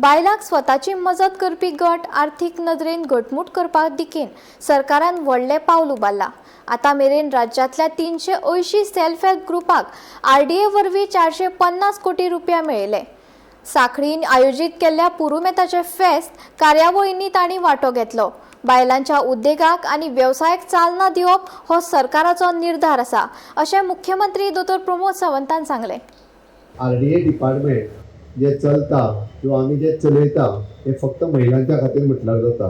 बायलांक स्वताची मजत करपी गट आर्थीक नदरेन घटमूट करपा दिकेन सरकारान व्हडलें पावल उबारलां. आतां मेरेन राज्यांतल्या 380 सेल्फ हेल्प ग्रुपाक आरडीए वरवीं 450 कोटी रुपया मेळयले. साखळीन आयोजीत केल्ल्या पुरुमेताचे फेस्त कार्यावळींनी तांणी वांटो घेतलो. बायलांच्या उद्देगाक आनी वेवसायाक चालना दिवप हो सरकाराचो निर्धार आसा, अशें मुख्यमंत्री दोतोर प्रमोद सावंतान सांगलें. आरडीए डिपार्टमेंट जे चलता किंवा आमी जे चलयता, हे फक्त महिलांच्या खातीर म्हटल्यार जाता,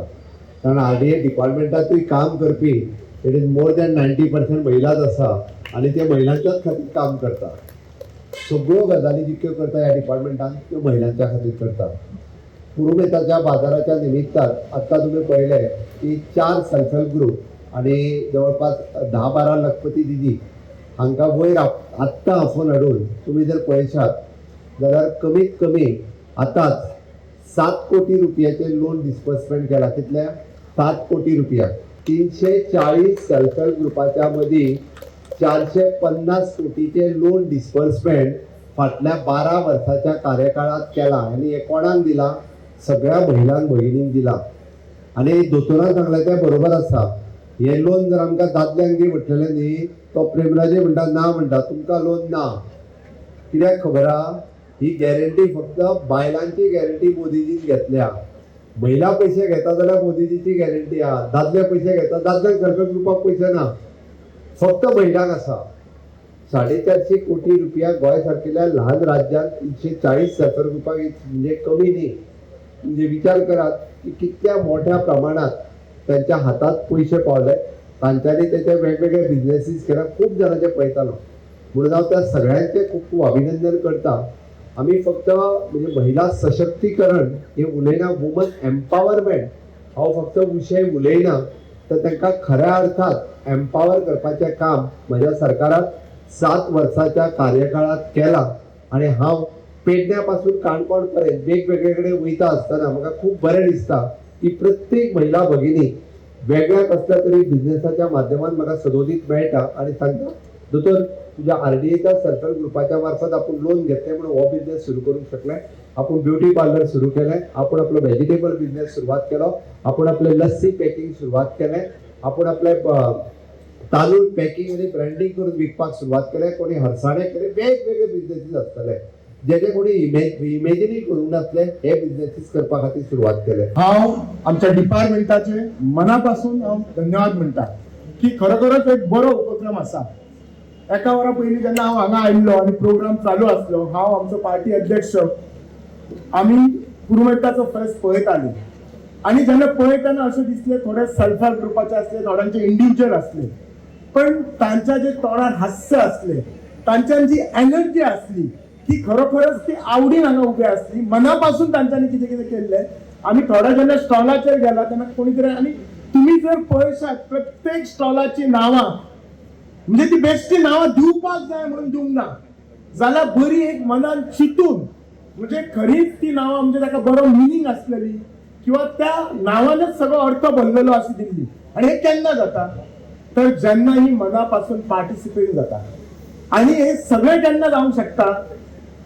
कारण आरडीए डिपार्टमेंटांतूय काम करपी, it is more than 90% महिलाच आसा आनी ते महिलांच्याच खातीर काम करता. सगळ्यो गजाली जितक्यो करता ह्या डिपार्टमेंटान, त्यो महिलांच्या खातीर करता. पुरुमेताच्या बाजाराच्या निमित्तान आत्तां तुमी पळयलें की चार सेल्फ हेल्प ग्रुप आनी जवळपास 10-12 लखपती दिदी हांकां वयर आत्तां आफोवन हाडून तुमी जर पळयशात जाल्यार कमीत कमी आतांच 7 कोटी रुपयाचें लोन डिस्बर्समेंट केलां. कितल्या? 7 कोटी रुपया. 340 सेल्फ हेल्प ग्रुपाच्या मदीं 450 कोटीचे लोन डिस्बर्समेंट फाटल्या 12 वर्साच्या कार्यकाळात केलां. आनी हें कोणाक दिलां? सगळ्या महिलांक, भयणींक दिलां. आनी दोतोरान सांगलें तें बरोबर आसा. हें लोन जर आमकां दादल्यांक दी म्हटलेलें न्ही, तो प्रेमराजे म्हणटा, ना म्हणटा, तुमकां लोन ना. कित्याक खबर आहा? ही गॅरंटी फक्त बायलांची गॅरंटी मोदीजीन घेतल्या. महिला पयशे घेता जाल्यार मोदीजीची गॅरंटी आहा. दादले पयशे घेता, दादल्यांक सेल्फ हेल्प ग्रुपाक पयशे ना, फक्त महिलांक आसा. 450 कोटी रुपया गोंय सारकेल्या ल्हान राज्यात 340 सेल्फ हेल्प ग्रुपाक म्हणजे कमी न्ही. म्हणजे विचार करात की कितल्या मोठ्या प्रमाणात त्यांच्या हातात पयशे पावले. तांच्यांनी तेचे वेगवेगळे बिझनेसीस केला. खूब जाणांचे पळयतालो, म्हणून हांव त्या सगळ्यांचे खूब खूब अभिनंदन करता. आमी फक्त म्हणजे महिला सशक्तीकरण हे उलयना, वुमन एम्पावरमेंट हो फक्त विशय उलयना, तर तांकां खऱ्या अर्थात एम्पावर करपाचें काम म्हज्या सरकारान 7 वर्साच्या कार्यकाळात केलां. आनी हांव पेडण्या पासून काणकोण पर्यंत वेगवेगळे कडेन वयता आसतना म्हाका खूब बरें दिसता की प्रत्येक महिला भगिनी वेगळ्या कसल्या तरी बिझनेसाच्या माध्यमान म्हाका सदोदीत मेळटा आनी सांगता, "दोतोर, तुज्या आरडीएच्या सेल्फ हेल्प ग्रुपाच्या मार्फत आपूण लोन घेतलें म्हणून हो बिझनेस सुरू करूंक शकलें, आपूण ब्युटी पार्लर सुरू केलें, आपूण आपलो व्हेजिटेबल बिझनेस सुरवात केलो, आपूण आपलें लस्सी पॅकिंग सुरवात केलें, आपूण आपलें तांदूळ पॅकिंग आनी ब्रँडिंग करून विकपाक सुरवात केलें." कोणी हरसाणे केले, वेगवेगळे बिझनेसीस आसतले जेजे कोणी इमेजिनूय करूंक नासले, हे बिझनेसीस करपा खातीर सुरवात केले. हांव आमच्या डिपार्टमेंटाचे मनापासून हांव धन्यवाद म्हणटा की खरोखरच एक बरो उपक्रम आसा. एका वरा पयलीं जेन्ना हांव हांगा आयिल्लो आनी प्रोग्राम चालू आसलो, हांव, आमचो पार्टी अध्यक्ष, आमी पुरुमेंताचो फेस्त पळयताली आनी जेन्ना पळयतना अशें दिसलें, थोडे सेल्फ हेल्प ग्रुपाचे आसले, थोड्यांचे इंडिव्हिज्युअल आसले, पण तांच्या जे तोंडार हास्य आसले, तांच्यान जी एनर्जी आसली ती खरोखरच ती आवडीन हांगा उबे आसली. मनापासून तांच्यांनी कितें कितें केल्लें. आमी थोड्या जेन्ना स्टॉलाचेर गेला तेन्ना कोणी तरी, आनी तुमी जर पळयशात, प्रत्येक स्टॉलाची नांवां म्हणजे ती बेश्टी नांवां दिवपाक जाय म्हणून दिवंक ना, जाल्यार बरी एक मनान चिंतून, म्हणजे खरीच ती नांवां म्हणजे ताका बरो मिनींग आसलेली किंवा त्या नांवानच सगळो अर्थ भरलेलो अशी दिल्ली. आणि हे केन्ना जाता? तर जेन्ना ही मनापासून पार्टिसिपेट जाता. आणि हे सगळें केन्ना जावंक शकता?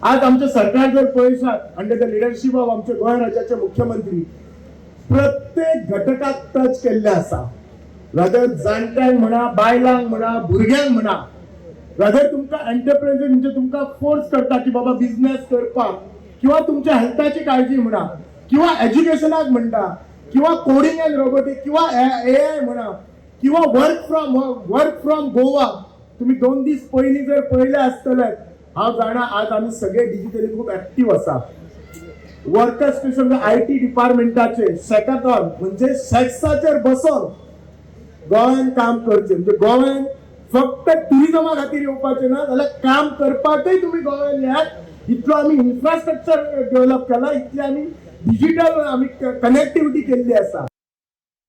आज आमचें सरकार जर पळयशात, अंडर the leadership of आमचे गोंय राज्याचे मुख्यमंत्री, प्रत्येक घटकाक टच केल्ले आसा. वेदर जाणट्यांक म्हणा, बायलांक म्हणा, भुरग्यांक म्हणा, वेदर तुमकां एंटरप्रेन्युअर म्हणजे तुमकां फोर्स करता की बाबा बिझनेस करपाक, किंवा तुमच्या हेल्थाची काळजी म्हणा, किंवा एज्युकेशनाक म्हणटा, किंवा कोडिंग अँड रोबोटिक, किंवा एआय म्हणा, किंवा वर्क फ्रॉम गोवा. तुम्ही 2 दीस पयलीं जर पळयले आसतले, हांव जाणा, आज आमी सगळे डिजिटली खूब एक्टीव आसा. वर्कर्स स्टेशन IT डिपार्टमेंटाचे शॅकाथॉन म्हणजे शॅक्साचेर बसोन गोव्यान काम करचे, म्हणजे गोव्यान फक्त टुरिझमा खातीर येवपाचें ना, जाल्यार काम करपाकय तुमी गोव्यान येयात. इतलो आमी इन्फ्रास्ट्रक्चर डेव्हलप केला, इतले आमी डिजिटल आमी कनेक्टिविटी केल्ली आसा.